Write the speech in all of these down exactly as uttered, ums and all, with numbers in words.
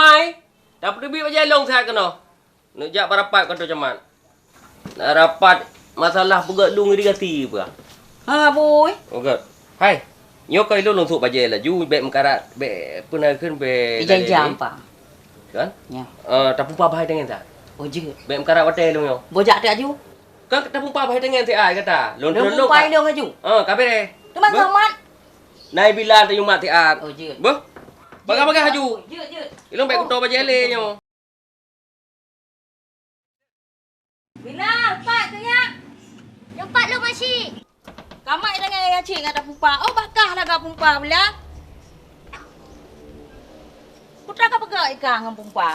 Hai, tapeuteubiet bajèe lôn siat keunoe. Neuk jak beurapat keu Teungku Camat. Na rapat masalah peugöt lôn iri gaki peue? Ha, Bui. Peugöt. Hai, nyoe ka ilôn lôn sôk bajèe laju, bèk meukarat, bèk peue na kheun, bèk ijai lalè jam, lé. Pak. Kan? Ya. Eh, tapumpa bak hai tangen siat. Oh, jeuet. Bèk meukarat watèe lôn nyoe. Boh jak teuk laju. Kan tapumpa bak hai tangen siat gata. Lôn, lôn turun lôn pumpa ka. Ilôn laju. Ah, ka bèrèh. Teuma beuh. Somat. Nai bila tayue mat siat. Oh, jeuet. Beuh. Bagah-bagah laju. Jeuet, jeuet. Ilôn bèk kuto bajèe lé nyoe. Bila, pat tu nyak. Nyoe pat lôn, Mak Cik. Kamat tangai ayah cik ngat tapumpa. Oh, bakah lagak pumpa, Bila. Putra ka peugah ika ngon pumpa.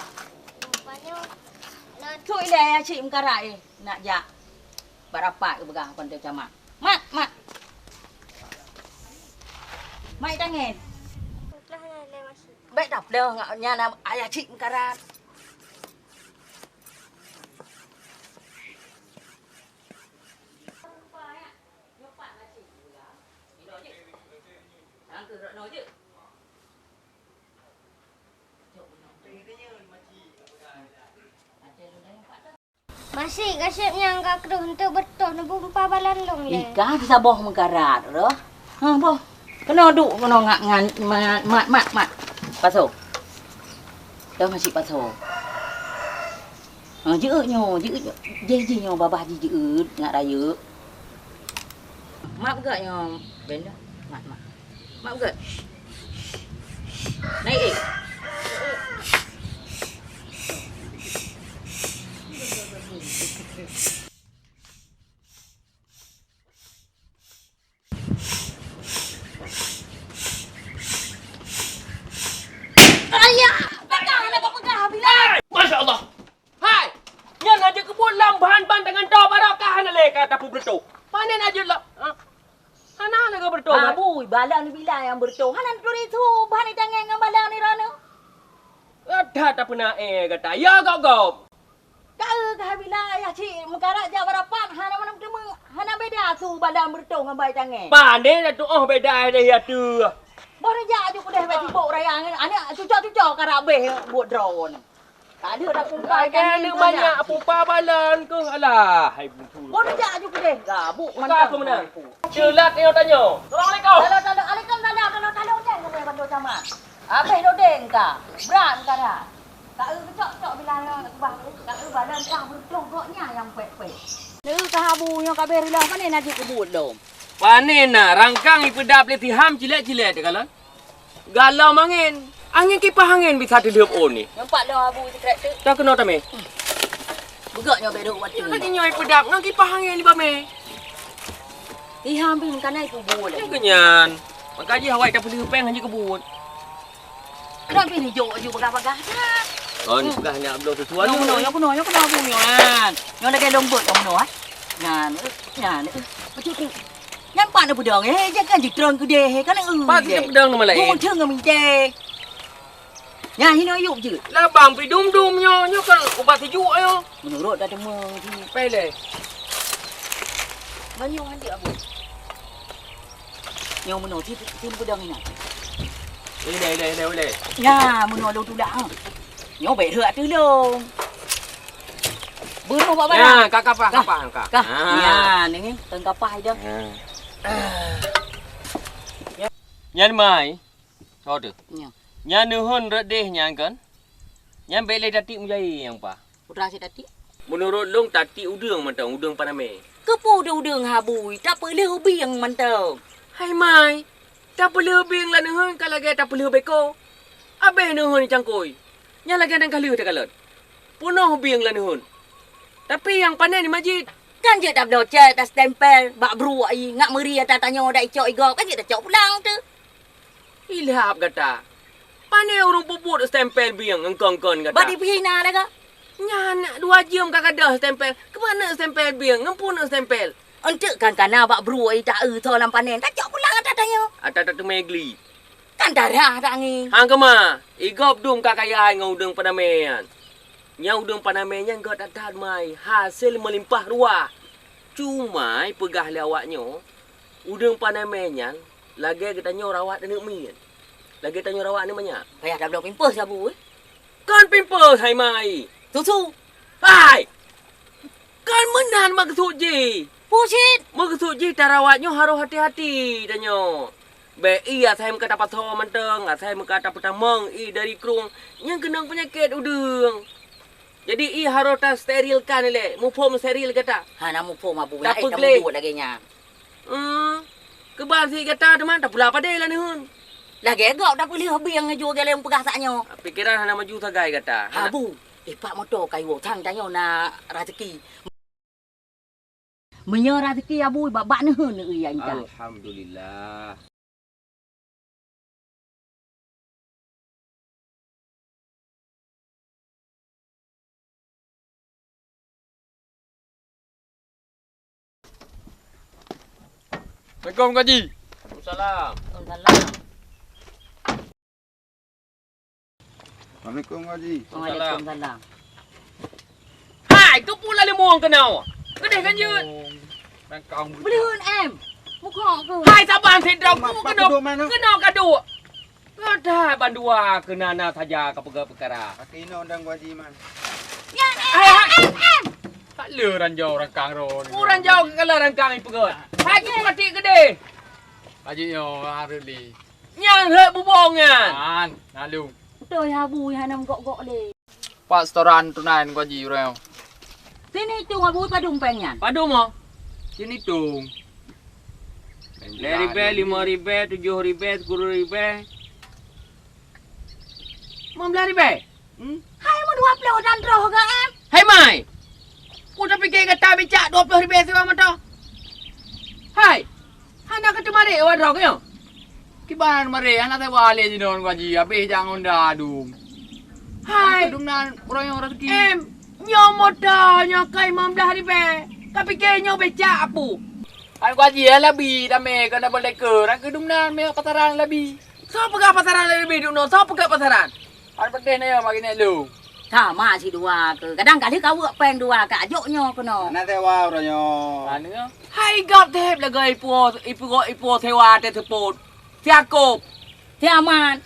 Pumpa nyoe. Cuk ilèe ayah cik meukarat, eh, nak jak. Bak rapat geupeugah kon teu camat. Mat, mat. Mat tangen. Peugah nyan lé Mak Cik. Bèk tapeugah ngat nyan ayah cik meukarat. Mak Cik, gasien nyan ka kreueh, eunteuk beureutoh neubumpa balan lôn lé. Ih, ka saboh meukarat roh. Hah, boh. Keunoe duek keunoe ngat ngan, mat, mat, mat, mat. Pasoe. Dah masih pasoe. Ha, jeuet nyoe, jeuet nyoe. Jih, jih nyoe babah jih jeuet ngat rayeuk. Mat peugah nyoe, Ben dah. Mat, mat. Mak peugah. Naik, eh. Ayah, peugah, hana peugah, Bila. Masya Allah. Hai! Nyan hana jeuet keubuet lam ban-ban tangan droe barokah hana lé ka tapeubeureutoh. Panen aja lah. Ha? Hana lagèe beureutoh, Mak. Abui, balan Bila nyang beureutoh. Hana turi su ban tangen ngon balan ni rana. Gata tapeuna, eh, gata. Ya, gop-gop. Ka, eh, ka Bila ayah cik meukarat jak beurapat, hana meuteumé, hana beda su balan beureutoh ngon ban tangen. Panen dah tuoh beda deh ya tu. Boh neujak aju keudeh bak cibok raya ngon aneuk cuco-cuco karab beh buet droe nyoe. Ka lheueh dah pumpa. Lagèe ikan aneuk ni manyak banyak. Pumpa balan keuh, alah, hai buku. Boh neujak aju keudeh, gabuk mantong. Ka aku menang. Ceulat nyoe tanyoe. Assalamualaikum. Talo, talo, alaikum salam, talo, talo, nyan keuh bantu camat. Habéh dodeng ka, brat ka dah. Ka eu keucok-cok bila nyoe keubah, ka eu badan ka beureutoh gok nyan nyang pek-pek. Leu ka habu nyoe ka beh rilah, panen na jeuet keubuet lom. Panen na, rangkang ipeudap lé siham cilek-cilek teukalon. Galom angén. Angén kipah angén bisa teuleup ôn ni. Nampak lom abu sikrek tu. Dah keunoe tamé. Beugok nyoe bèk dok watèe. Nyoe tadi nyoe peudap ngon kipah angén di bamé. Ih, hampir meukanai kubu lé. Nyoe keunyan. Maka jih awai tapeuleuh péng hana jeuet keubuet. Kenapa ni jok aju bagah-bagah dah? Oh, ni peugah nyak bloe susuan. Nyoe keunoe, nyoe keunoe, nyoe keunoe abu nyoe kan. Nyoe lagèe lôn beuet nyoe keunoe, ah. Nyan, eh, nyan, eh. Betul tu. Nyan pat neupeudong, eh, jangan jitron keudeh, eh, kan, eh, pat deh. Neupeudong nama lain. Gong theng ngon minteh. Nyan, hinoe yub jeuet. Labang pi dum-dum nyoe, nyoe kan ubat sijuek nyoe. Meunurot dah deungoe jih. Pai lé. Manyong hanjeuet abon. Nyoe meunoe, si, si peudong inan. Ilé, ilé, ilé, ilé. Nyan, meunoe lôn tulak, ha. Nyoe bèk rhot ateueh lôn. Bunoe bak barang. Nyan, ka kapah, kah, kapah, kah. Kah. Ah. Nyan, ni, tong kapah ida. Ah. Nyan mai. Soe teuh? Nyan. Nyan neuheun rot deh nyan kan? Nyan bèk lé tatik mujai nyang pa. Putra si tatik? Meunurot lôn tatik udeueng mantong, udeueng panamé. Keupeue udeueng-udeueng habui, tapeuleuh ubieng mantong. Hai mai, tapeuleuh ubieng lam neuheun ka lagèe tapeuleuh beko. Abéh neuheun cangkôi. Nyan lagèe nyan ka lheueh takalon. Peunoh ubieng lam neuheun. Tapi nyang panen di masjid. Kan jeuet tabloe cèt, tastempel, bak bruek ie, ngat meuri ata tanyoe dak icok igop, kan jeuet tacok pulang teuh. Ilhab gata. Pane ureueng peubuet stempel bieng ngon kon-kon gata? Bak dipih na lagak. Nyan dua jeuem ka gadôh stempel. Keupeue neuk stempel bieng? Ngon peue neuk stempel? Enteuk kan kana bak bruek ita eu tho lam panen. Tacok pulang ata tanyoe. Ata tateumé gli. Kan darah dak angin. Hang keuma, igop dum ka kaya ngon udeueng panamé nyan. Nyan udeueng panamé nyan gèt that-that mai, hasé meulimpah ruah. Cuma peugah lé awak nyoe, udeueng panamé nyan lagèe geutanyoe rawat aneuk miet. Lagèe tanyoe rawat aneuk manyak. Payah tabloe pampers sabu, eh. Kon pimpôh hai mai. Susu. Hai! Kon meunan meukeusut jih. Pusit. Meukeusut jih tarawat nyoe harôh hati-hati tanyoe. Bèk ie asai meuka tapasoe mantong, asai meuka tapeutamong ie dari krueng nyang keunong peunyakét udeueng. Jadi ie harôh tasterilkan ilèe, muphom steril gata. Hana muphom, Abu, na eh, tapeugleh. Tamubuet lagèe nyan. Hmm, keuban sit gata teuma tapula padé lam neuheun. Lagèe gob tapeulheueh bieng ngeujue geuh lé peugah sak nyoe. Pikeran hana maju sagai gata. Hana. Abu, ipak moto kayue thang tanyoe na raseuki. Meunyoe raseuki Abu bak-bak neuheun neueu ya intat. Alhamdulillah. Assalamualaikum, Kak Haji. Waalaikumsalam. Waalaikumsalam. Assalamualaikum, Haji. Waalaikumsalam. Hai, keupeue lalu mueng keunoe? Keudeh kan jeuet? Beuleuen em. Muka ke? Hai, saban sidroe ku keunoe. Keunoe ka duek. Keudah bandua keunan saja ka peugah peukara. Kaki inoe dan Haji man. Ya, em, hai, hai. Em, em. Tak le ranjau rangkang ro ni. Ku ranjau kala rangkang ipeugah. Hai, ku mati keudeh. Haji nyoe harus li. Nyang hek bubong nyan. An, lalu. Beutôi Abu hana meugok-gok lé. Pat setoran tunai ngon Haji uroe nyoe? Sini tueng Abu padum péng nyan. Padum oh? Sini tueng. Lhèe ribèe, limong ribèe, tujoh ribèe, sepuluh ribèe. Limong blah ribèe. Hmm? Hai, meu dua ploh dan troh gak em? Hai mai. Ku tapike gata bicak dua ploh ribèe sewa moto. Hai. Hana ka teumare awak droe nyoe. Kiban mare hana sewa lé jinoe Haji, habéh jak ngon da dum. Hai. Dum nan uroe nyoe raseuki. Em, nyoe moto nyoe ka limong blah ribèe. Ka pike nyoe bicak apu. Hai Haji, ya labi damé keunan boleh ke. Rak dum nan mé pasaran labi. Soe peugah pasaran lé leubeh duek nyoe? Soe peugah pasaran? An peudeh na ya mari nyoe lôn. Sama si dua ke. Kadang kali kawek péng dua ka ajok nyoe keunoe. Hana sewa uroe nyoe. Hana. Hai gop teb lagèe ipuo, ipuo, ipuo sewa teuseupôt. Si Yakub. Si Aman.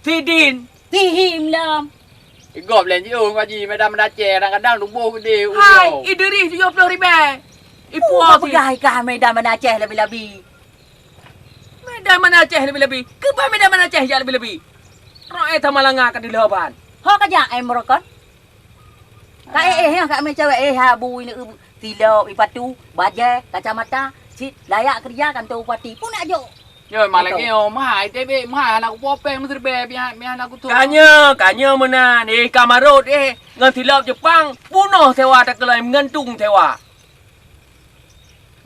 Si Din. Si Him lom. Igop lé jiôh Haji, medan medan Aceh, kadang-kadang tuboh gede. Hai, uyoe. Idris tujoh ploh ribèe. Ipuo si. Peugah ikah medan medan Aceh labi-labi. Medan mana Aceh leubeh-leubeh? Keuban medan mana Aceh jak leubeh-leubeh? Roe Tamalanga ka dileuban. Ho ka jak, eh, meurokon? Ka, eh, eh, ka meucewek, eh, ha, bui ni, eh, silop, ipatu, bajèe, kacamata, cit, layak keureuja kantor bupati. Pun nak jok. Yo, malam ni, oh, mahai, tebe, mahai, anak ku popeng, meuserbeh, biar, biar anak ku tu. Kanya, kanya meunan, eh, ka marot, eh, ngon silop Jepang, bunoh sewa takeulai, meugantung sewa.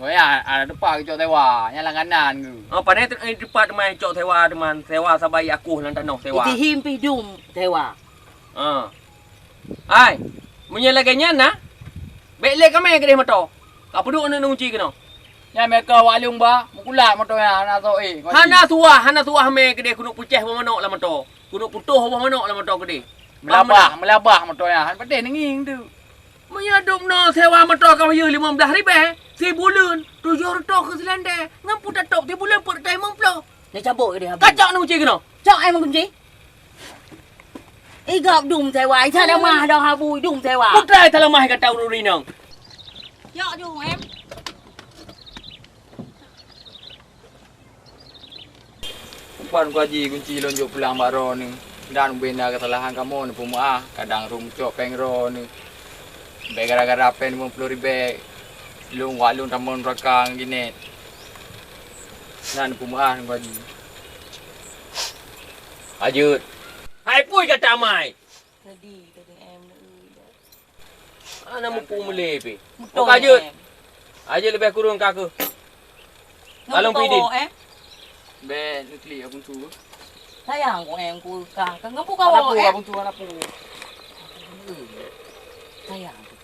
Oh ya, ada tempat keucok sewa, nyang langganan tu. Oh, pane tu, eh, tempat teman cok sewa, teman sewa sabai akuh lam tanoh sewa. Itihim pih dum sewa. Ha. Hai, meunyoe lagèe nyan na, bèk lé kamé keudeh moto. Ka peuduek aneuk nunci keunoe. Nyan meuka wak lung ba, meukulat moto nyan, hana sok eh. Hana suah, hana suah mé keudeh keuneuk peucéh boh manok lam moto. Keuneuk putôh boh manok lam moto keudeh. Meulabah, meulabah moto nyan, hana patéh neungieng tu. Meunyoe dum noe sewa moto ka bayeue limong blah ribèe sibuleuen, tujoh reutôh keu silèndé, ngon puta top sibuleuen peuet reutôh limong ploh. Ni cabok ke dia, Abu? Kacok ni kunci keunoe. Cok ai meukunci. Igap dum sewa, isa lamah dah Abu, dum sewa. Putra isa lamah kata ureueng inong. Cok dum, em. Umpan ku Haji kunci lôn jok pulang bak droeneuh. Dan ubena keusalahan kamoe neupeumeu'ah, kadang rhung cok péng droeneuh. Bèk gara-gara péng limong ploh ribèe, lôn wak lôn tamong neuraka ngon ginet. Na neupeumeu'ah ku Haji. Lanjut. Hai pui gata mai. Tadi, tadi em. Ana mupu meulé pih. Beutôi, Oka jeuet. Em. Aja leubeh kureueng ka keuh. Ngon Kalon buka pidin. Woe, em? Bèk neuklik abang tu. Sayang ku, em, ku ka. Ka ngon buka woe, em? Abang tu, abang tu. Sayang ku.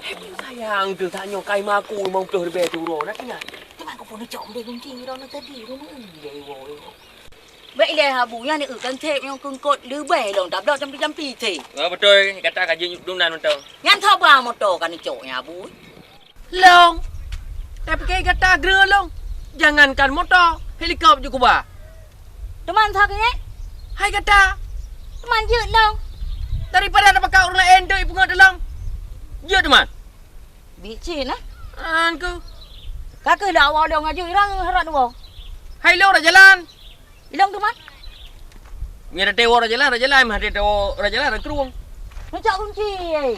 Em, sayang tu, tak nyoe kai maku limong ploh ribèe tu uroe, nak ingat. Teuma ku pun cok meude gunting uroe tadi, rumah ni, dari woe. Bèk ilèe Abu nyan, eu, kan sép nyang keungkot leubeh lom tablot jampi-jampi sép. Oh, beutôi, gata ka jeuet dum nan mantong. Nyan saba moto ka neucok nyan Abu. Long. Tapi keu gata greu long. Jangankan moto, helikop ju kuba. Teuma sa keuh nyan? Hai gata. Teuma jeuet long. Daripada na pakat ureueng laén deuek ipeungét lom. Jeuet teuma. Biet cit na. An ku. Ka keuh lé awak lôn aju irang harap dua. Hai lôn dah jalan. Ilong teuma. Nyan dah tewa dah jalan, dah jalan, mah dah tewa dah jalan, dah kerueng. Ngecok kunci, eh.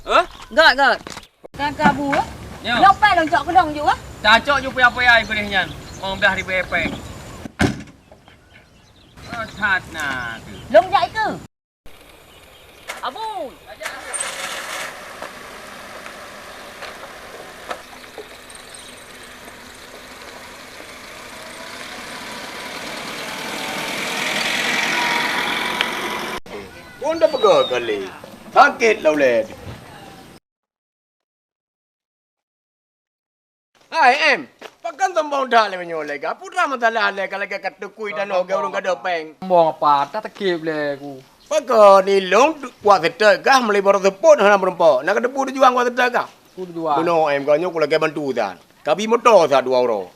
Hah? Got, got. Kan kabu, eh? Nyo. Lopek lôn cok keudong ju, eh? Tacok ju payah-payah ai keudeh nyan. Limong blaih ribu epeng. Oh, that na tu. Lôn jak ikeu. Abu. Pun dah peugah kali. Sakét lah ulèe. Hai, em, pakon sombong that lé meunyoe lé ka? Peue teuma masalah lé ka lagèe ka teukui tanoh keu ureueng gadôh péng? Sombong apa? Tateukib lé ku. Pakon ilong kuat seutôt kah meuli baroe seupôt hana meurumpok? Na kateupeue tujuan kuat seutôt kah? Peue tujuan? Bunoe, em, ka nyoe ku lagèe bantu that. Kabi moto that dua uroe.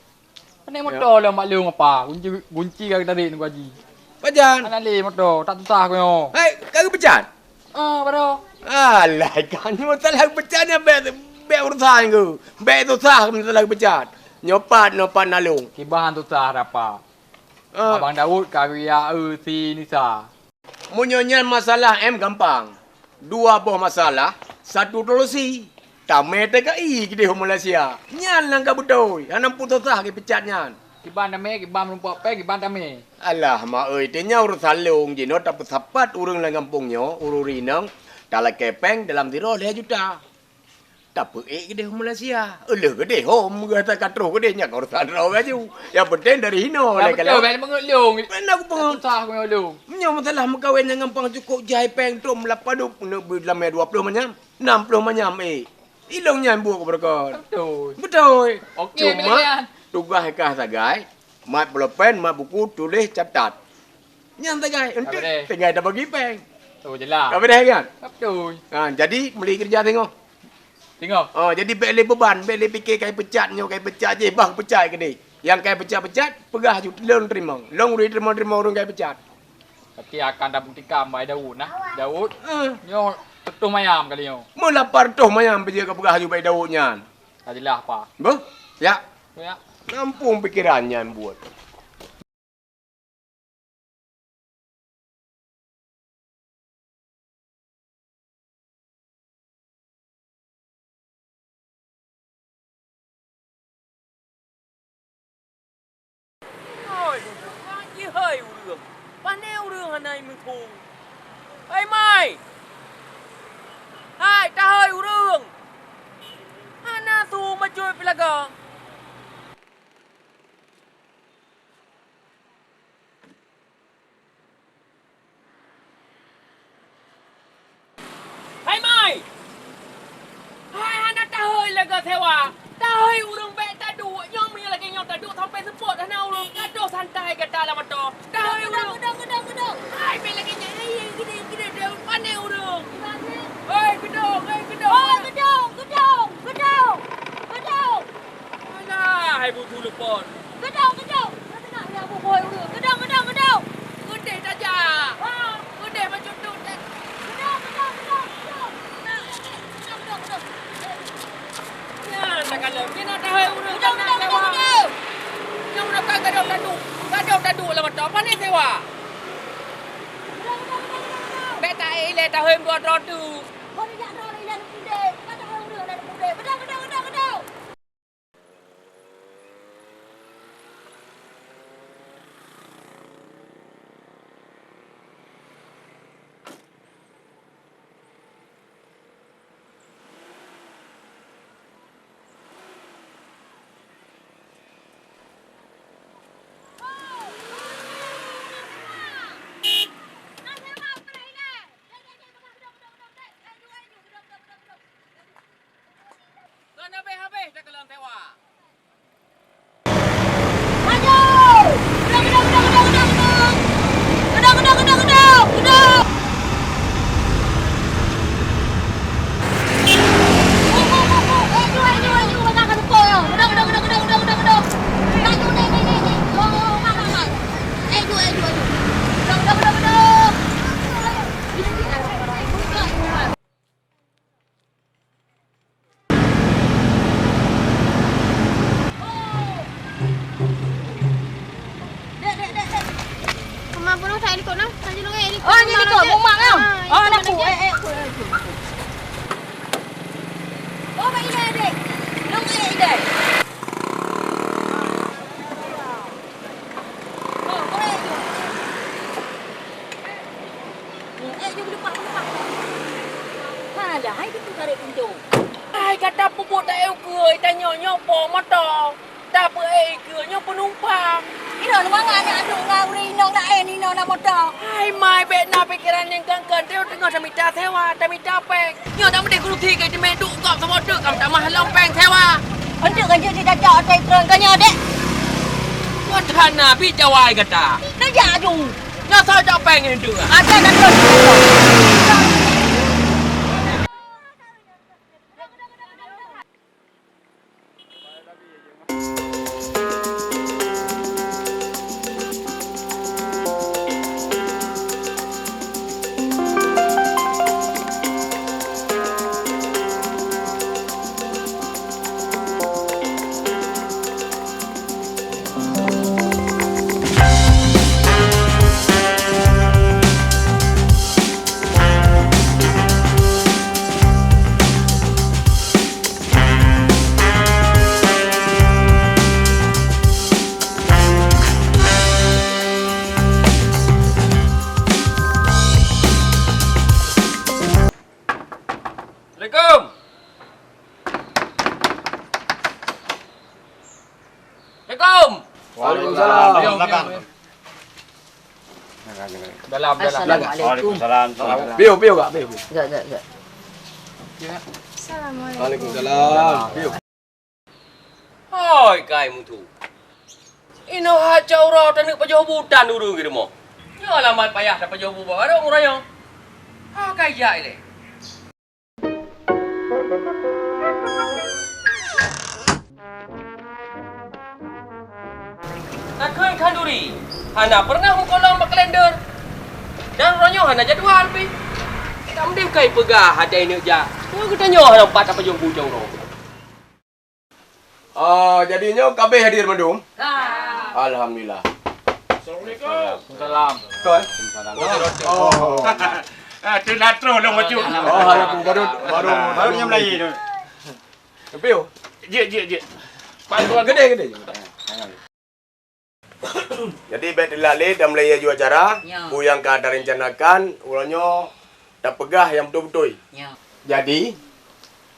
Pane moto lom bak lôn apa? Gunci, gunci ka tadi nunggu haji. Pajan? Hana lé moto, that susah ku nyoe. Hai, ka geupeucat? Ah, baroe. Alah, kan nyoe masalah peucat nyan bèk, bèk urusan ku. Bèk susah masalah peucat. Nyoe pat, nyoe pat na lôn. Kiban susah rapa. Ah. Abang Daud ka geujak eu si Nisa. Meunyoe nyan masalah em gampang. Dua boh masalah, satu solusi. Tamè T K I keudeh u Malaysia. Nyan nyang ka beutôi. Hana peue susah geupeucat nyan. Kiban tamè, kiban meurumpok péng, kiban tamè. Alah, mak euy, teungoh uroe saleueng jinoe tapeusapat ureueng lam gampông nyoe, ureueng inong, talakèe péng dalam sidroe lhèe juta. Tapeuék keudeh u Malaysia. Ulèe keudeh hom, gata ka troh keudeh nyan urusan droe laju. Nyang penting dari hinoe lé kalau. Beutôi, bèk meungeut lôn. Mana aku pengeut? Susah aku lôn. Meunyoe masalah meukawen nyang gampang cukôp jai péng trôm lapan ploh, neuk beulamè dua ploh manyam, nam ploh manyam ék. Ilong nyan buet keu beureukat. Beutôi. Beutôi. Oke, cuma tugaih kah sagai, mat pulpen, mat buku, tuléh, catat. Nyan sagai, enteuk tinggai tabagi péng. Oh, jelas. Ka beureh kan? Beutôi. Ha, jadi meuli keureuja singoh. Singoh. Ha, jadi bèk lé beuban, bèk lé pike kai peucat nyoe, kai peucat jih, bah peucat keudeh. Nyang kai peucat-peucat, peugah ju lôn teurimong. Lôn ureueng teurimong-teurimong ureueng kai peucat. Tapi akan tabuktikan bak Daud nah. Daud, eh, nyoe reutôh manyam kali nyoe. Meulapan reutôh manyam peue jeuet ka peugah ju bak Daud nyan. Ka jeulaih apa? Beuh? Ya. Ya. Nampung pikeran nyan buet. Hai, bubuet jih hai ureueng. Pane ureueng hana meusu. Hai mai. Hai, tahai ureueng. Hana su bacut peulaga. Hai mai! Hai hana tahôi lagèe sewa. Tahôi ureueng bèk taduek. Nyoe meunyoe lagèe nyoe taduek sampai seupôt hana ureueng. Gadoh santai gata lam moto. Tahôi ureueng. Gedong, gedong, gedong, gedong. Hai bèk lagèe nyan. Hai, gede, gede, gede. Pane ureueng. Hai gedong, hai gedong. Oh, gedong, gedong, gedong. Gedong. Alah, hai bubu lupon. Gedong, gedong. Ka teunak ya bubu hai ureueng. Gedong, gedong, gedong. Geudeh tajak. Ha. Geudeh macam tu. Gedong, gedong, gedong, gedong. Gedong, gedong, gedong. Nyan, tak kala. Kena tahai ureueng. Gedong, gedong, gedong, gedong. Nyang udah ka gadoh tadu. Gadoh tadu lam mata. Pane sewa? Gedong, gedong, gedong, gedong, gedong. Bèk tak ilèe tahai buat droe tu. Kau ni jak droe ilèe pudek. Kau tahai ureueng ilèe pudek. Gedong, gedong, gedong, gedong. Oh, aneuk ku, eh, eh, ku, eh, ku, ku. Oh, bak idai, dek. Long, eh, idai. Oh, oh, eh, ku. Eh, jom lupa, lupa. Ha, dah, hai, dia tu tarik pintu. Hai, gata peubuet tak eu keu, tanyoe nyoe po moto. Tapeuék ikeue nyoe peunumpang. Inoe mangat na duek ngon ureueng inong laén inoe na moto. Hai mai, bèk na pikeran nyang kangkan, teungoh tamita sewa, tamita péng. Nyoe dak meudeh guru thi keu jimé duek gob saboh teuk, kam tamah lom péng sewa. Untuk kan jeuet jicocok ata tron keu nyoe, dek. Ngon hana bi jawai gata. Neujak aju. Nyoe soe cok péng nyan teuk. Ada dan tron. Assalamualaikum. Assalamualaikum. Waalaikumsalam. Ayo, ayo, ayo. Dalam, dalam. Assalamualaikum. Waalaikumsalam. Piu, piu, Kak, piu, piu. Jap, jap, jap. Assalamualaikum. Waalaikumsalam. Piu. Hoi, kai mutu. Inoe ha cok uroe taneuk pajoh bu tan ureueng di rumoh. Nyoe alamat payah tapajoh bu bak warong uroe nyoe. Ha kai jak ilèe. Takheun khanduri, hana peureunah meukolong bak kalender. Dan uroe nyoe hana jadwal pih. Tamdeh kai peugah hana neuk jak. Nyoe geutanyoe hana pat tapajoh bu cok uroe. Ah, jadi nyoe ka abéh hadir mandum? Ka. Alhamdulillah. Assalamualaikum. Salam. Betul, eh? Salam. Oh. Ah, tu dah terus dah maju. Oh, hana peue, baru, baru, baru nyang lain tu. Piu? Jeuet, jeuet, jeuet. Pak Tuan. Gede, gede. Jadi, bèk teulat lé dan meulayeue aju acara, ya, peue nyang ka tarencanakan, uroe nyoe tapeugah nyang beutôi-beutôi. Ya. Jadi,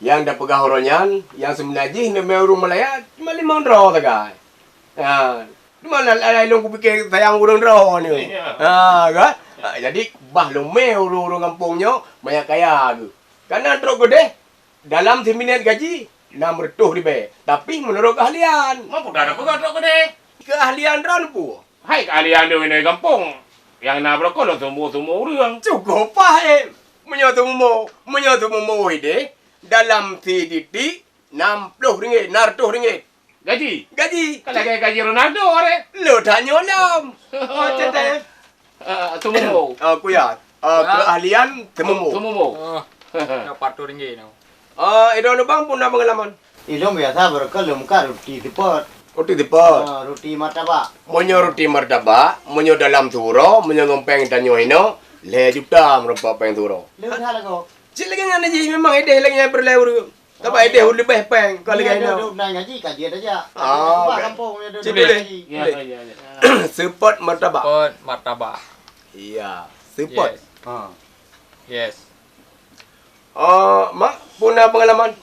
nyang tapeugah uroe nyan, nyang seubeuna jih neumè ureueng meulayeue cuma limong droe sagai. Ha, cuma na, na, na, lôn kupike sayang ureueng droe nyoe. Ya. Ha, kan? Ha, jadi, bah lôn mè ureueng-ureueng gampông nyoe manyak kaya geuh. Kana trok keudeh, dalam siminèt gaji, enam reutôh ribèe. Tapi meunurot keahlian. Mampu dah peugah trok keudeh. Keahlian droeneuh peue? Hai keahlian droeneuh gampông. Nyang na beureukoh lôn seumu-seumu ureueng. Cukup paih. Meunyoe seumu, meunyoe seumu ideh, dalam siditik, enam ploh ringgit, enam reutôh ringgit. Gaji? Gaji. Ka lagèe gaji Ronaldo, aré. Lôn tanyoe lom. Oh, cetai. Ah, tunggu. Ah, kuya. Ah, ya. Keahlian teumumo. Teumumo. Oh, dapat tu ringgit tu. Ah, idong lubang pun na pengalaman. Ilong biasa berkel lom ka roti seupôt. Roti seupôt. Ah, roti martabak. Meunyoe roti martabak, meunyoe dalam siuroe, meunyoe ngon péng tanyoe inoe, lhèe juta meureumpok péng siuroe. Lheueh that lagoe. Cit lagèe nyan jih memang ideh lagèe nyan peureulèe ureueng. Tapi ideh leubeh péng, kon lagèe nyoe. Duduk nan ngaji, ka jeuet aja. Ah, bah okey. Gampông, duduk nan ngaji. Ya, ya, ya. Seupôt martabak. Seupôt martabak. Iya, seupôt. Yes. Ha. Yes. Oh, Mak, pun na pengalaman?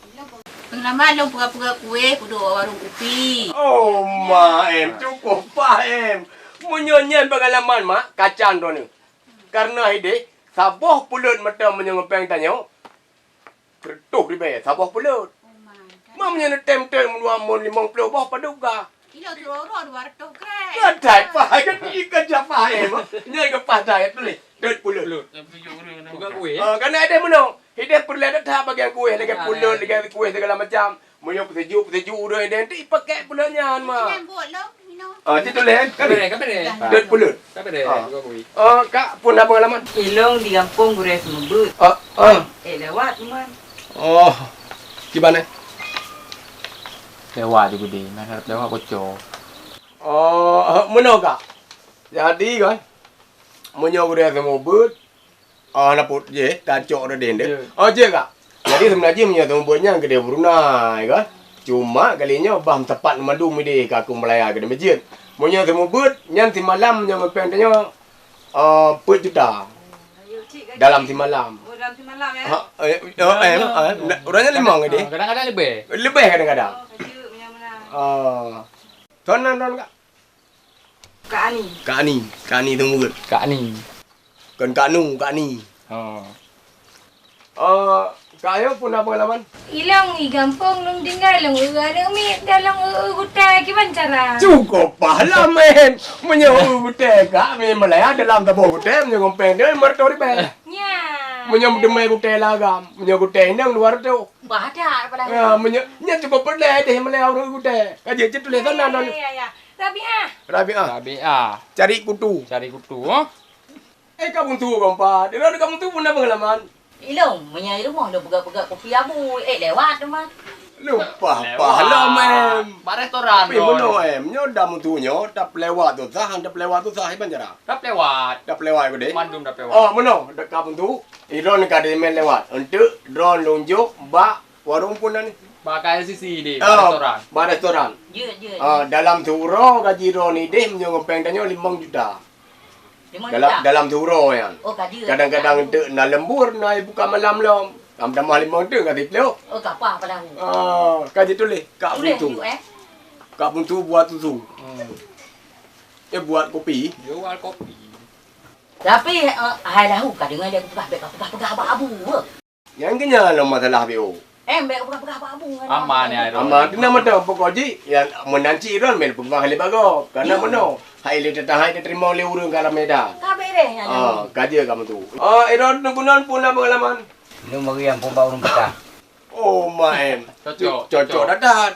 Pengalaman lôn peugah-peugah kueh, peuduek warong kupi. Oh, Mak em, cukup paih em. Meunyoe nyan pengalaman, Mak, kacang droeneuh. Karena ideh, saboh peuleut mantong meunyoe ngon péng tanyoe, Reutôh ribèe saboh peuleut. Oh my God. Mam nyan tem-tem dua mon limong ploh boh padub ka. Kilo telur dua ratus gram. Gadai paih kan ikan siapa em? Nyan ke paih dah ya tulis. Dot peuleut. Bukan kuih, eh? Ah, kan ada meunoe. Hideh peureulèe that bagian kuih, lagèe peuleut, lagèe kuih segala macam. Meunyoe peusejuk, peusejuk ureueng ideh nanti pakai peuleut nyan mah. Nyan buet lom, minum. Ah, cit tuléh, kan? Kapan deh, kapan deh? Dot peuleut. Kapan deh? Ah. Bukan kuih. Ah, Kak, pun na pengalaman? Ilong di gampông gurèe seumeubeuet. Ah, ah. Eh, lewat, man. Oh, kiban eh? Lewat di gudi, na harap lewat bocor. Oh, meunoe ka. Jadi kan, meunyoe gurèe seumeubeuet, Ah, na put jih, tacok dah deh. Ya. Oh, jih, Kak. Jadi, sebenarnya jih meunyoe teumeubuet nyan keudeh beurunai, kan? Cuma kali nyoe bah meusapat mandum ideh ka aku meulaya keudeh meujeut. Meunyoe teumeubuet, nyan simalam nyoe ngon péng tanyoe, ah, peuet juta. Dalam simalam. Oh, dalam simalam, ya? Ha, eh, eh, eh, eh, urang nyan limong ideh. Ah, kadang-kadang leubeh. Leubeh kadang-kadang. Oh, kacau, meunyoe meunan. Ah. Thon nan, thon, Kak. Kak Ani. Kak Ani, Kak Ani teumeubuet. Kak Ani. Kon Kak Nu, Kak Ani. Oh. Oh, Kak Ayu pun ada pengalaman? Ilong i gampông lôn tinggai lôn eu aneuk miet dan lôn eu gutèe kiban cara. Cukup pahala, men. Meunyoe eu gutèe Kak, mi meulaya dalam saboh gutèe, meunyoe ngon péng dia lima ratus ribèe. Nya. Meunyoe meuteumé gutèe lagam, meunyoe gutèe inong dua ratus. Bah, ada apa dah? Ya, meunyoe, nya cukup peureulèe deh meulaya ureueng gutèe. Ka jeuet cit tuléh sana, ya, ya, ya. Rabiah. Rabiah. Rabiah. Cari kutu. Cari kutu, ha? Eh, Kak Buntu, kompa. Di luar Kak Buntu pun ada pengalaman. Ilong, meunyoe di rumoh lôn peugah-peugah kopi abu, eh, lewat tu mah. Lewat. Lupa pahala, men. Bak restoran. Tapi meunoe, em, nyoe dah Buntu nyoe, dah pelewat tu sah, dah pelewat tu sah, iban cara. Dah pelewat. Dah pelewat ke deh? Mandum dah pelewat. Oh, meunoe, dah Kak Buntu. Idon ka di men lewat. Untuk drone lôn jok bak warong pun ni. Bak K L C C deh, bak restoran. Bak restoran. Jeuet, jeuet. Ah, dalam siuroe gaji droeneuh ideh meunyoe ngon péng tanyoe limong juta. Limong juta? Dalam, dalam siuroe nyan. Oh, ka jeuet. Kadang-kadang enteuk na lembur, na buka malam lom. Tam tamah limong tu ka siplôh. Oh, ka paih padahai. Ah, ka jituléh Kak Buntu. Tuléh, eh. Kak Buntu buat susu. Hmm. Eh, buat kopi. Jual kopi. Tapi, eh, hai lahu ka deungoe lé peugah, bèk ka peugah-peugah bak abu. Nyang keunyan lom masalah B O. Eh, bèk peugah-peugah bak abu ngon. Aman, ya, Irul. Aman, tu nama tu pokok jih, ya, meunan cit Irul, meupeugah lé bagoe. Karena meunoe, hai lé teuhai teurimong lé ureueng ka ramé dah. Ka beres nyan. Ah, ka jeuet kamoe tu. Ah, Irul, nunggu nan pun na pengalaman. Lôn bagi nyang peuba ureueng patah. Oh, main. Cocok, cocok. Cocok dah that.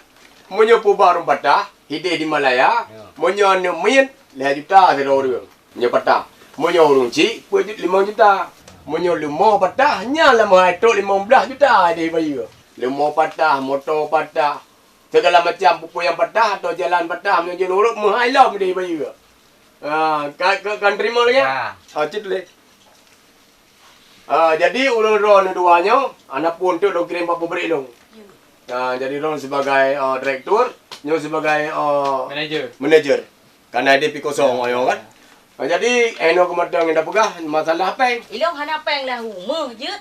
Meunyoe peuba ureueng patah, hideh di Malaya, ya. Meunyoe aneuk miet, lhèe juta sidroe ureueng. Meunyoe patah. Meunyoe ureueng chik, peuet ju-, limong juta. Meunyoe leumo patah, nyan lam hai trok limong blaih juta deh bayeue. Leumo patah, moto patah, segala macam peue-peue nyang patah atau jalan patah, meunyoe jeuet ureueng meuhai lom deh bayeue. Ha, ka, ka, ka teurimong lagèe? Ya. Ha, cit lé. Ha, jadi ureueng droeneuh dua nyoe, hana peue enteuk lôn kirém bak pabrik lôn. Ya. Ha, jadi lôn sibagai, ha, direktur, nyoe sibagai, ha, manager. Manager. Kana ideh pi kosong, ayo kan. Ha, jadi, eh, nyoe keumatang nyang tapeugah masalah péng. Ilong hana péng lahu, meuh jeuet.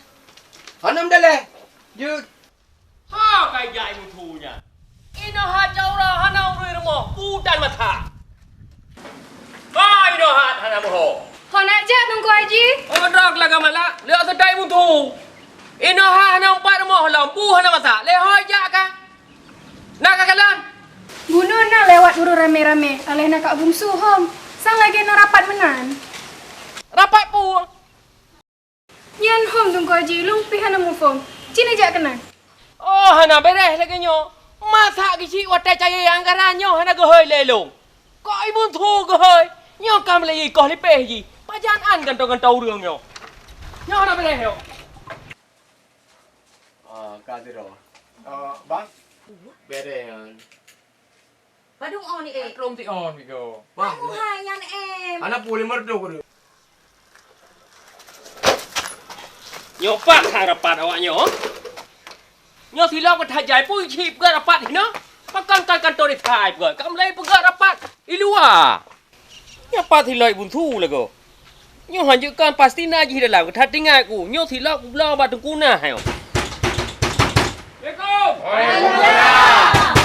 Hana meudaléh. Jeuet. Ha, ka ijak i mutu nyan. Inoe hat jaura hana urui rumoh, utan masa. Ha, inoe hat hana meuho. Hana jak, Teungku Haji. Oh, droe lagèe malak, lheueh seudai mutu. Inoe hat hana umpat rumoh lom, bu hana masak, lé ho ijak ka. Na ka kalon? Bunoe na lewat ureueng ramé-ramé, aléh na Kak Bungsu hom. Sang lagèe na rapat meunan. Rapat peue? Nyan hom Teungku Haji, lôn pih hana muphom. Ci neujak keunan. Oh, hana bèrèh lagèe nyoe. Masak geuchik watèe cayée anggaran nyoe hana geuhôi lé lôn. Kok i mutu geuhôi? Nyoe ka meulai ikoh lipéh jih. Pajan án gantoe-gantoe ureueng nyoe. Nyoe hana bèrèh nyoe. Ah, ka sidroe. Ah, Bang. Bèrèh nyan. Padum on ni, eh. Padum ti on, Biko. Bang. Kamu hai nyan, em. Anak puli merdu kudu. Nyoe pat hang rapat awak nyoe. Nyoe silop ka that jai pui cit peugah rapat hinoe. Pakon kan kantor desa ai peugah. Ka mulai peugah rapat i luwa. Nyoe pat silop i Bungsu lagoe. Nyoe hanjeuet kan pasti na jih dalam, ka that tinggai ku. Nyoe silop kubloe bak teungku na nyoe. Assalamualaikum. Waalaikumsalam.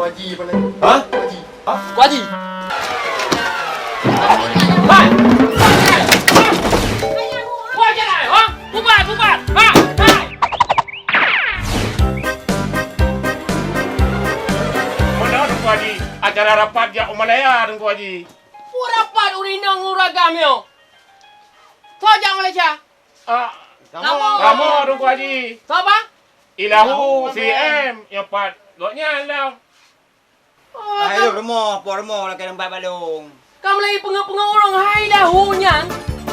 Pak Haji, apa lagi? Hah? Pak Haji. Hah? Pak Haji. Hai! Hai! Hai! Buat je lah, ha? Bubar, bubar! Ha? Hai! Mana Teungku Haji? Acara rapat jak u Malaya, Teungku Haji. Peue rapat ureueng inong ureueng agam nyoe? Soe jak Malaysia? Ah, kamoe, kamoe, Teungku Haji. Soe, Bang? Ilahu C M, nyoe pat gobnyan lah. Oh, hai, ka lôn rumoh, po rumoh lakèe nyan bak balong. Ka mulai peungeut-peungeut ureueng hai lahu nyan.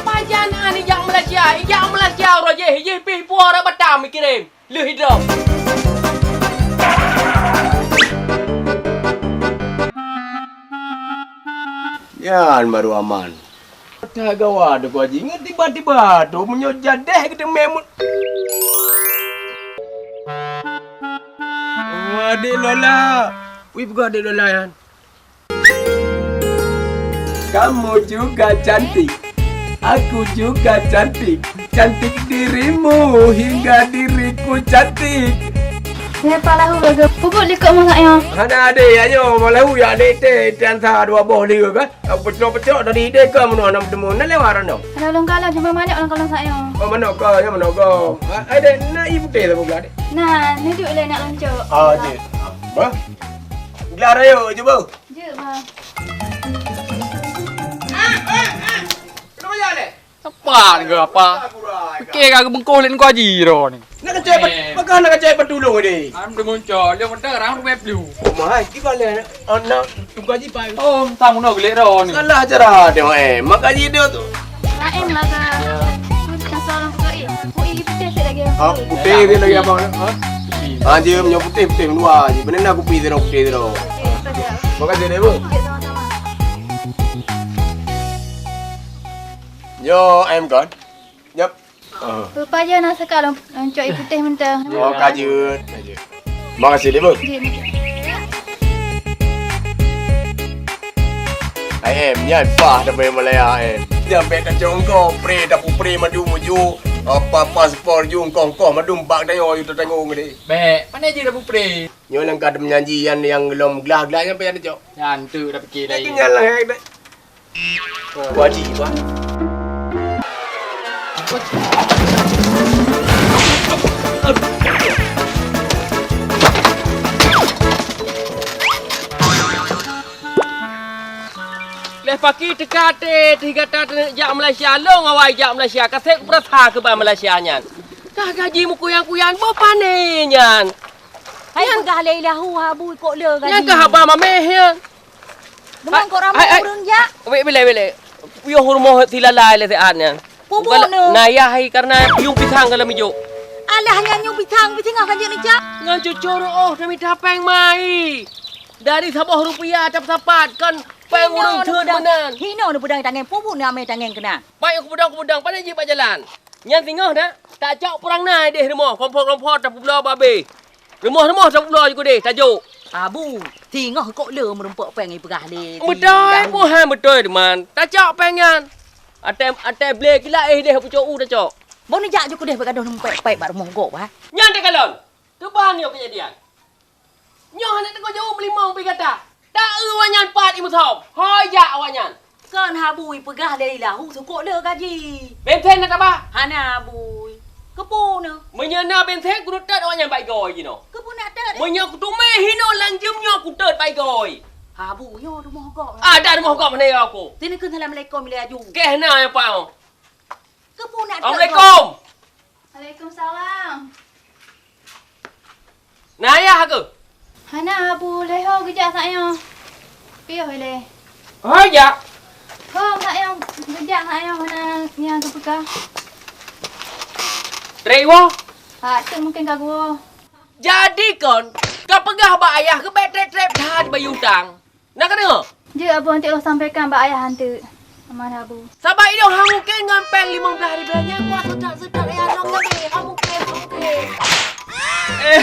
Pajan án ijak Malaysia, ijak Malaysia uroe jéh, jih pih puwoe rot Batam ikirém. Lheueh idroe. Nyan baru aman. That gawat tu, Haji. Ngon tiba-tiba tu, meunyoe jadeh geuteumé mu-, Wah, Dek Lola. Wih, peugah Dek Lola nyan. Kamu juga cantik. Aku juga cantik. Cantik dirimu hingga diriku cantik. Nyan Pak Lahu lagèe peubuet likot masak nyoe. Hana adé, ayo, Pak Lahu, ya adé teh, teh ansa dua boh lé kan? Peucok-peucok tadi idéh ka meunoe hana meuteumé, na lewat randong. Hana lôn kalon, cuma manok lam kalon sak nyoe. Oh, manok ka, ya manok ka. Ah, adé, na ié putéh saboh glah, adé. Nah, neuduek lé nak lôn cok. Ah, jeuet. Bah. Glah rayeuk, cuba. Jeuet, Bang. Kenapa ya, adé? Apa ni ke apa? Fikir ka geubungkôh lé Teungku Haji droe ni. Nak kacai, eh, pat-, pakon nak kacai patulông ni? Am deungon cok, lé mentang rang rumah pelu. Oh, mahai, kiban lé anak Teungku Haji pai. Oh, entah meunoe geulek droe ni. Salah cara dia, eh. Mak Haji dia tu. Laén lah, Kak. Kita seorang pegawai. Oh, ini putih sikit lagi. Ha, putih dia lagi apa? Ha? Putih. Ha, dia punya putih, putih luar je. Benda nak kopi tu, putih tu. Okey, betul. Makasih, deh, Bu. Okey, sama-sama. Yo, em kon. Nyap. Ah. Rupa je na saka lom, lom cok ié putéh mantong. Oh, ka jeuet, ka jeuet. Makasih, Dek, Bu. Jeuet. Ai em, nyan paih dah main Malaya, em. Nyan bèk tacok engkau, pre, dapur pre madu muju. Apa paspor ju engkau, engkau madu bak dayo ju tatanggong deh. Bèk, pandai je dapur pre. Nyoe langkah meujanji nyan nyang lom glah-glah nyan payah tacok. Nyan tu dah fikir lain. Nyan lah, eh, Wajib, Bang. Lé paki teuka teuh, teuh gata teuneuk jak Malaysia, lôn awai jak Malaysia, ka sép kupeurasa keu ban Malaysia nyan. Ka gaji meukuyang-kuyang, boh pané nyan. Hai nyan peugah lé ilahu, Abu, ikok le gaji. Nyan ka haba mameh nyan. Deungon kok ramé ureueng jak. Wék bilai, bilai. Piôh rumoh silalai lé siat nyan. Peue bunoe? Nayah hai karena piôh pisang ka lam ijôk. Alah nyan nyoe pisang, pisang ka jeuet neujak. Ngon cucur oh tamita péng mai. Dari saboh rupiah tapeusapat kon péng ureueng teut meunan. Hino neupeudong tangen, peue bunoe amé tangen keunan. Pai kupeudong-kupeudong, pane jih bak jalan. Nyan singoh na, tacok peurang na idéh rumoh, kompor-kompor tapeubloe babeh. Rumoh-rumoh tapeubloe ju keudeh, tajok. Abu, singoh kok le meurumpok péng ipeugah lé. Beutôi, buhan beutôi, teuma. Tacok péng nyan. Até, até blé kila eh deh pucok u tacok. Bon jak ju keudeh bak gadoh numpek-pek bak rumoh gop, ha? Nyan takalon. Keuban nyoe keujadian. Nyoe hana teungoh jaweueb meulimong pi gata. Ta-eu awaknyan pat imusom. Hôi jak awaknyan. Kon Abu ipeugah lé ilahu sukok le gaji. Bensen na taba? Hana, Abu. Keupeue nyoe? Meunyoe na bensen, keuneuk tet awaknyan bak igoe jinoe. Keupeue nak tet? Meunyoe kuteumé hinoe lam jeuem nyoe kutet bak igoe. Abu, nyoe rumoh gob. Ah, dak rumoh gob hana ya aku. Sini keu assalamualaikum ilée aju. Keh na ya pao. Keupeue nak tet? Assalamualaikum. Waalaikumsalam. Na ayah keuh? Hana, Abu, lé ho geujak sak nyoe. Piôh ilée. Ho jak? Ho, sak nyoe geujak sak nyoe hana nyang geupeugah. Trek woe? Ha, tu mungkin ka geuwoe. Jadi kon, ka peugah bak ayah keuh bèk trép-trép that bayeue utang. Na ka deungoe? Jeuet, Abu, nanti ulôn sampaikan bak ayah nanti. Aman, Abu. Sabab ilôn hana mungken ngon péng limong blaih ribèe nyan kuat seudat-seudat ayah lôn nyan deh. Hana mungken, hana mungken. Eh,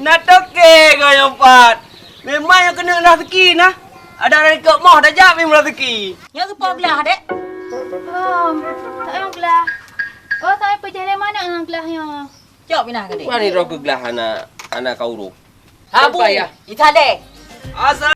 na toke kau nyang pat. Memang nyang keuneuk raseuki na. Adak dari kok moh tajak memang raseuki. Nyoe keupeue glah, Dek? Oh, tak payah glah. Oh, tak payah peujalan mana ngon glah nyoe? Cok pinah keu dek. Wani droe keu glah hana, hana ka urôh. Habu, sampai ya. Italé. Asa.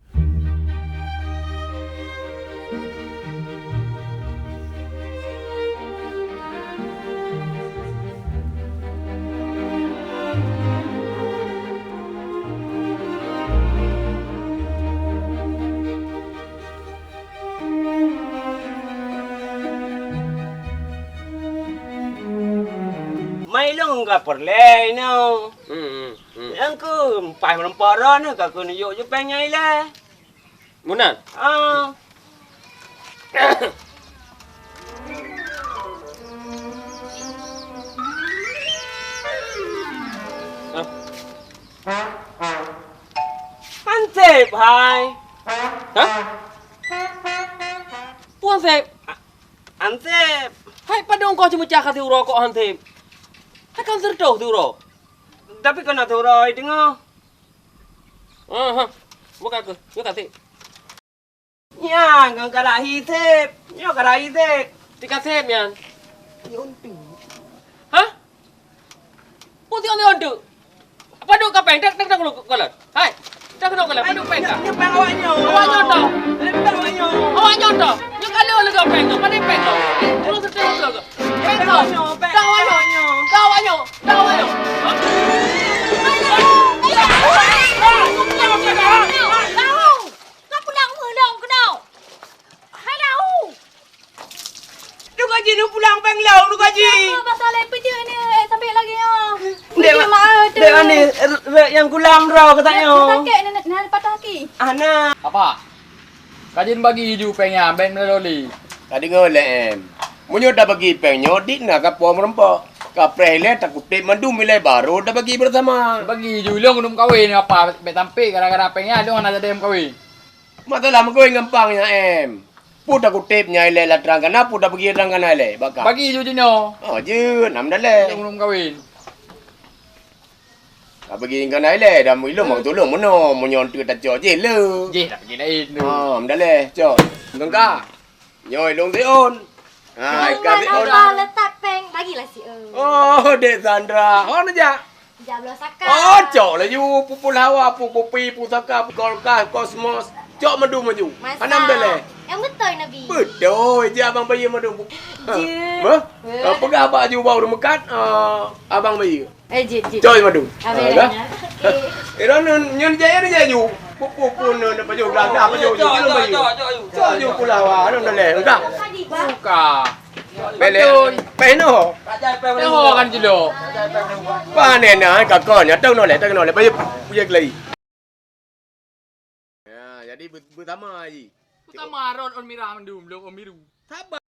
Mai lôn ka peureulèe inoe. Hmm, hmm, hmm. Nyang keu empat meureumpok droeneuh ka keuneuk jok jipéng nyang ilèe. Meunan? Ah. Hah? Hansép hai. Hah? Anseb. A-, Anseb. Hai padong kau cuma cah ka siuroe kok Anseb. Hai kan sertoh siuroe. Tapi kau nak siuroe teungoh. Aha. Buka ke? Buka sih. Nyan, ngon karahi sép. Nyoe karahi sép. Tika sép nyan. Nyoe tu. Hah? Putih on tu. Apa duk kapeng? Tak, tak, tak, tak, tak. Hai. Tak, tak, tak, tak. Apa duk peng ka? Nyoe peng awak nyoe. Awak nyoe tu. Nyoe peng awak nyoe. Awak nyoe tu. Nyoe kalau lega peng tu. Mana peng tu? Kalau sedang tu. Peng tu. Peng awak nyoe. Peng awak nyoe. Peng awak nyoe. Peng awak nyoe. Hah? Ka pulang meuh lom keunoe. Hai lau. Duka jih neupulang péng lom, duka jih. Apa masalah peuceuh ni, eh, sampai lagi nyoe. Dek, peuceuh ma-, maaf tu. Dek Ani, rek nyang kulam droe keutak nyoe. Sakét ni, ni patah kaki. Ana. Apa? Ka jeuet bagi ju péng nyan, bèk meuloli. Ka deungoe lé, em. Meunyoe tabagi péng nyoe, dik na sapo meurumpok. Kapreh ilèe takutép mandum ilèe baru tabagi beurasama. Bagi ju ilong undum kawen apa, bèk sampai gara-gara péng nyan, ilong hana jadi meukawen. Masalah meukawen gampang nyan, em. Peue takutép nyan ilèe lam trang kana, peue tabagi lam trang kana ilèe, baka. Bagi ju jinoe. Oh, jeuet, nam dalèe. Ilong undum kawen. Ka bagi ngon ilèe, dah ilong mau tulông meunoe, meunyoe enteuk tacok jih le. Jih dah bagi laén tu. Ha, meudaléh, cok. Engka. Nyoe ilong siôn. Ha, ikat siôn. Apa letak péng, bagilah siôn. Oh, Dek Sandra. Oh, neujak. Jak bloe saka. Oh, cok laju, pupul hawa, pu kopi, pu saka, pu kulkas, kosmos. Cok madu maju. Masa. Hana meudaléh. Nyang beutôi, Nabi. Beutôi, jih abang bayeue madu. Jeuet. Hah? Peugah bak aju bak ureueng meukat, ah, abang bayeue. Eh, jeuet, jeuet. Cok madu. Habis dah nyan. Okey. Eh, dah nun, nyan jaya, dah jaya ju. Pu, pu, pu, nun, dah pajoh gelas, dah pajoh ju, belum pajoh. Cok ju pula, wah, nun dah leh, enggak? Buka. Bèk leh. Betul. Pèh noh. Pèh noh kan jelo. Panen nah, kakon, ya, tong noh leh, tong noh leh, pajoh, pajoh gelai. Ya, jadi be-, beutama ji. Beutama rot on mirah mandum, lôn on biru. Sabar.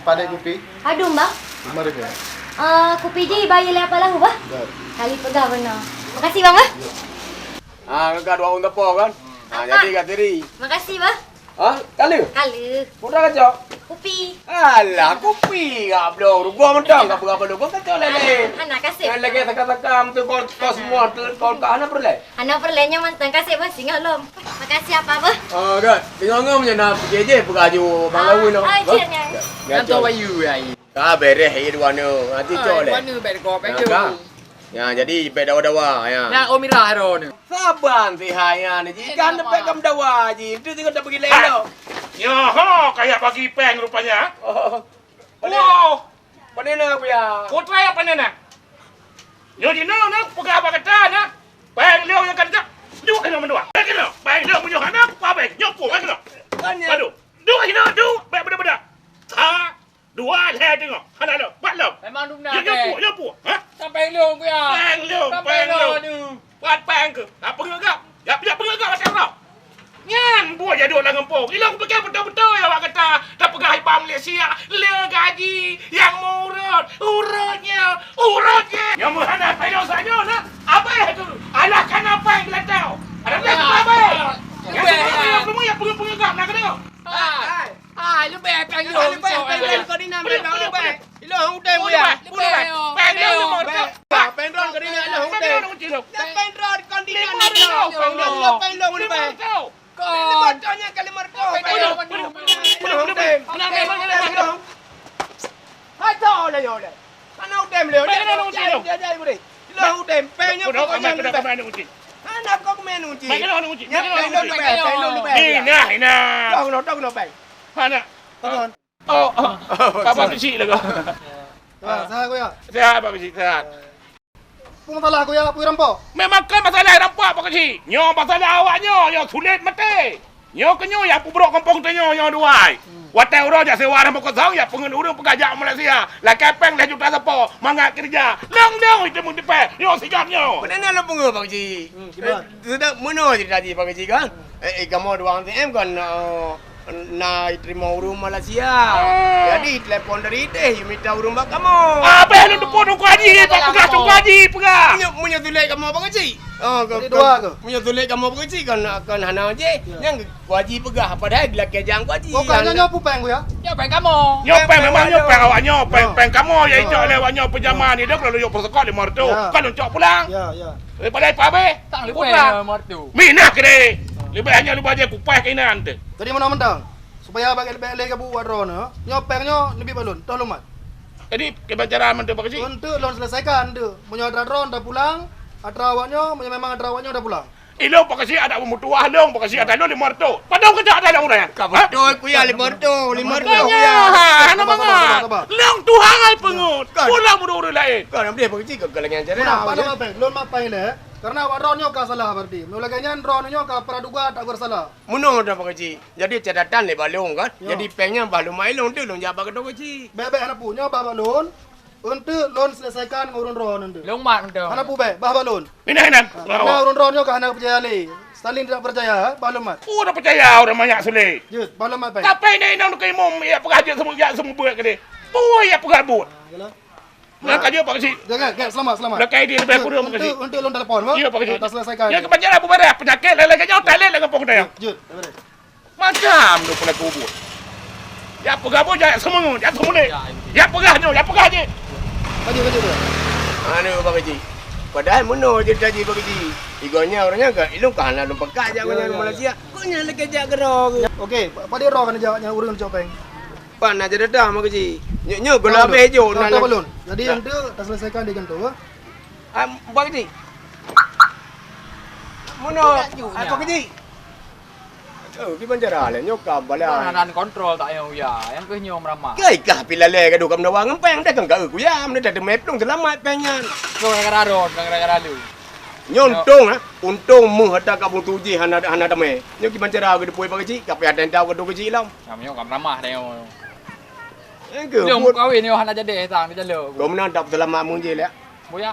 Padé kupi? Adum, Bang. Lima ribu. Eh, kupi jih bayeue lé apa lahu, Bah? Dah. Kali peugah beuna. Makasih, Bang, ah. Ya. Ah, ka dua ôn teupok kan? Ah, jadi ka diri. Makasih, Bah. Ah, kali? Kali. Putra kacok? Kupi. Alah, kupi. Gak belum. Rugoe mentang, gak peugah belum. Gua kacok lele. Hana, kasih. Yang lagi saka-saka, tu kau, kau semua, tu kau, kau hana perlu. Hana peureulèe nyoe mantong, ka sép bah, singoh lom. Makasih apa, Bah? Ah, kan. Singoh ngom nyan na pike jih peugah ju bang lawi noh. Ah, jih nyan. Nyan tu bayu ai. Ka bereh ye dua nyoe. Nanti cok leh. Dua nyoe bèk kop. Ya, jadi bèk dawa-dawa ya. Nah, Om Ira ro ni. Saban si hai nyan ji kan dapat kam dawa ji. Tu tengok tak pergi leh noh. Nyoe ho kaya bagi pèng rupanya. Oh. Wow. Pane na, Buya? Putra ya pane na? Nyoe jinoe na peugah bak gata na. Pèng lheueh nyang ka teuka. Duek keunoe mandua. Pèng keunoe. Pèng lheueh meunyoe hana kupabai. Nyoe pue pèng keunoe. Kan ya. Aduh. Duek keunoe, duek. Bèk beudôh-beudôh. Sa, dua, lhèe teungoh. Hana lom. Pat lom. Memang dum na. Nyoe pue, nyoe pue. Ha? Sampai lheueh, Buya. Pèng lheueh, pèng lheueh. Pat pèng keuh. Ka peungeugah. Ya, ya peungeugah watèe uroe. Nyan buet jaduk lam gampông. Ilong pike beutôi-beutôi awak gata tapeugah iba Malaysia, le gaji nyang murot, urot nyoe, urot nyoe. Nyang meuhana payah sajoe na, abéh tu. Alah kana pèng geulantau. Ada pèng abéh. Nyang semua ya peungeugah na keudéh. Hai. Hai, leubeh pèng lôn. Leubeh pèng lôn kau di nam. Ilong udeng ya. Pèng lôn limong reutôh. Pèng lôn kau di nam ilong udeng. Pèng lôn kau di nam ilong udeng. Pèng lôn limong reutôh. Kon. Limong reutôh nyan ka limong reutôh. Pèng lôn. Ilong udeng. Hai, tho le yo le. Hana udeng le. Pèng lôn limong reutôh. Jai, jai, jai, beri. Ilong udeng. Pèng nyoe pokok nyan leubeh. Hana kau keumen uji. Pèng lôn limong reutôh. Nyan pèng lôn leubeh. Pèng lôn leubeh. Inah, inah. Tong no, tong no pèng. Hana. Tong. Oh, oh. Apa kecil lah kau? Ah, sehat, Kuya? Sehat, Pak Kecil, sehat. Apa masalah, Kuya? Apa rampok? Memang kan masalah rampok, Pak Kecil. Nyoe masalah awak nyoe, nyoe sulet maté. Nyoe keu nyoe nyang peubrok gampông tanyoe nyoe duai. Hmm. Watèe uroe jak sewa rumah kosong, jak peungeut ureueng peugah jak Malaysia. Lakèe pèng lhèe juta sapo, mangat keureuja. Lông-lông itu meutipèe, nyoe sigam nyoe. Peue na lôn peungeut, Pak Kecil? Hmm, kiban? Eh, sedang meunoe cerita jih, Pak Kecil, kan? Hmm. Eh, eh, kamoe dua A T M kan, eh, na jiteurimong ureuëng Malaysia. Ah. Jadi telepon dari idéh, yue mita ureuëng bak kamoe. Ah, beh lôn telepon Teungku Haji, bak peugah Teungku Haji, peugah. Meunyoe, meunyoe sulet kamoe Pak Keuchik. Oh, jadi dua ke? Meunyoe sulet kamoe Pak Keuchik kan, kan hana jih. Ya. Nyang Teungku Haji peugah, padahai geulakée jang Teungku Haji. Oh, kan nyoe pupeng ku ya? Nyoe peng kamoe. Nyoe peng memang nyoe peng awak nyoe, peng, peng kamoe ya icok lé awak nyoe peujaman ni dak lalu yok protokol lima ratus. Ya. Kan lôn cok pulang. Ya, ya. Daripada ipa habéh. Tang leubeh lima ratus. Minah keudeh. Leubeh hanya leubeh aja kupaih kainan tu. Jadi meunan mantong. Supaya bagi leubeh lé kabu buat droeneuh. Nyoe peng nyoe neubi balon, toh lumat. Jadi kiban cara mantong Pak Keuchik? Untuk lôn selesaikan tu. Meunyoe atra droeneuh dah pulang, atra awak nyoe, meunyoe memang atra awak nyoe dah pulang. Ilong Pak Keuchik ada peumutuah long Pak Keuchik ada long lima ratus. Padahal kerja ada long orang. Ka beutôi kuya lima ratus, lima ratus kuya. Hana mangat. Long Tuhan ai peungeut. Pulang meunurut laén. Kan amdeh Pak Keuchik ke galangan cara. Kenapa nama peng? Lôn mapai lé. Karena awak droeneuh nyoe ka salah berarti. Meunurut lagée nyan droeneuh nyoe ka praduga tak bersalah. Meunurut Pak Keuchik. Jadi catatan lé balong kan. Jadi peng nyan bah lôn mai long tu long jak bak keudok Keuchik. Bek-bek hana pu nyoe bah balon. Untuk lôn selesaikan ngon ureuëng droeneuh. Lôn mat untuk. Hana pu bek, bah balon. Inan, inan. Karena ureuëng droeneuh ka hana percaya lé. Stalin tidak percaya, eh, bah lôn mat. Oh, dah percaya orang banyak sulit. Jeuet, bah lôn mat peng. Tapi ini inong ke imum, ya peugah je semua, ya semua buat ke dia. Pui ya peugah buat. Nah, kaji Pak Keuchik. Jaga, jaga, selamat, selamat. Dah kaji dia lebih kurang Pak Keuchik. Untuk, untuk lôn telepon, ya, Pak Keuchik. Dah selesaikan. Ya, kebanyakan Abu Barah penyakit lain-lain kacau talent dengan pokok daya. Jeuet, jeuet. Macam tu pelaku buat. Ya peugah boh jak semungut, jak semulik. Ya peugah nyoe, ya peugah jih. Lanjut, lanjut, lanjut. Anu Pak Haji. Padahai meunoe cerita jih Pak Haji. Igonya orang nyan ka ilong ka hana lom pekat jak nyan Malaysia. Kok nyan lagi jak keudroe. Okey, padahai roh kan jak nyan ureueng cok peng. Pan na jadi dah Pak Haji. Nyoe nyoe gula abeh jo na balon. Jadi ente tak selesaikan di kantor. Pak Haji. Meunoe Pak Haji. Oh, kiban cara lé nyoe ka balai. Nyan kontrol tak payah uya, nyang keuh nyoe meuramah. Kai kah pih lalé gadoh ka meudawa ngon peng, dah kan ka eu kuya, meunan dah teumé plueng seulamat peng nyan. Nyoe gara-gara ron, gara-gara lu. Nyoe untông, ha? Untông meuh ata ka buntu jih hana, hana teumé. Nyoe kiban cara geudeupôi bak keuchik, ka payah tenda gadoh keuchik lom. Nyoe ka meuramah dah nyoe. Engkeuh, lom kawin nyoe hana jadi tang dijalok. Kau meunan tak seulamat meuh jih lé. Boya.